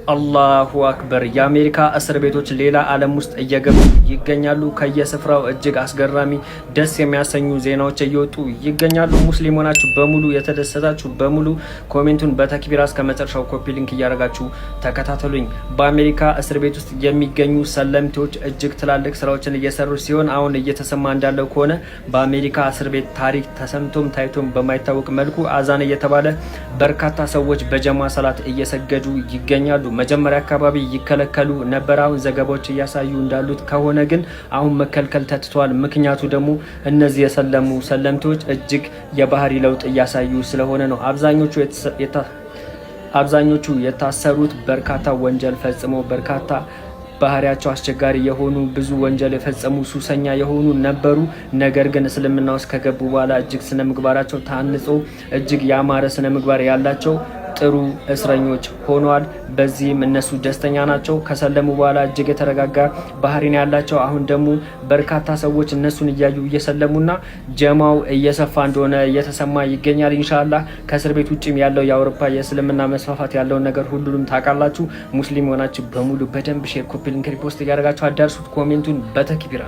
አላሁ አክበር! የአሜሪካ እስር ቤቶች ሌላ ዓለም ውስጥ እየገቡ ይገኛሉ። ከየስፍራው እጅግ አስገራሚ ደስ የሚያሰኙ ዜናዎች እየወጡ ይገኛሉ። ሙስሊም ሆናችሁ በሙሉ፣ የተደሰታችሁ በሙሉ comment ኡን በተክቢራ እስከ መጨረሻው copy link እያደረጋችሁ ተከታተሉኝ። በአሜሪካ እስር ቤት ውስጥ የሚገኙ ሰለምቴዎች እጅግ ትላልቅ ስራዎችን እየሰሩ ሲሆን፣ አሁን እየተሰማ እንዳለው ከሆነ በአሜሪካ እስር ቤት ታሪክ ተሰምቶም ታይቶም በማይታወቅ መልኩ አዛን እየተባለ በርካታ ሰዎች በጀማ ሰላት እየሰገዱ ይገኛሉ። መጀመሪያ አካባቢ ይከለከሉ ነበር። አሁን ዘገባዎች እያሳዩ እንዳሉት ከሆነ ግን አሁን መከልከል ተትቷል። ምክንያቱ ደግሞ እነዚህ የሰለሙ ሰለምቴዎች እጅግ የባህሪ ለውጥ እያሳዩ ስለሆነ ነው። አብዛኞቹ የታሰሩት በርካታ ወንጀል ፈጽመው፣ በርካታ ባህሪያቸው አስቸጋሪ የሆኑ፣ ብዙ ወንጀል የፈጸሙ፣ ሱሰኛ የሆኑ ነበሩ። ነገር ግን እስልምና ውስጥ ከገቡ በኋላ እጅግ ስነ ምግባራቸው ታንጾ እጅግ ያማረ ስነ ምግባር ያላቸው ጥሩ እስረኞች ሆነዋል። በዚህም እነሱ ደስተኛ ናቸው። ከሰለሙ በኋላ እጅግ የተረጋጋ ባህሪን ያላቸው፣ አሁን ደግሞ በርካታ ሰዎች እነሱን እያዩ እየሰለሙና ጀማው እየሰፋ እንደሆነ እየተሰማ ይገኛል። ኢንሻአላህ ከእስር ቤት ውጭም ያለው የአውሮፓ የእስልምና መስፋፋት ያለውን ነገር ሁሉንም ታውቃላችሁ። ሙስሊም የሆናችሁ በሙሉ በደንብ share፣ copy link፣ repost እያደረጋችሁ አዳርሱት። Comment ኡን በተክቢራ።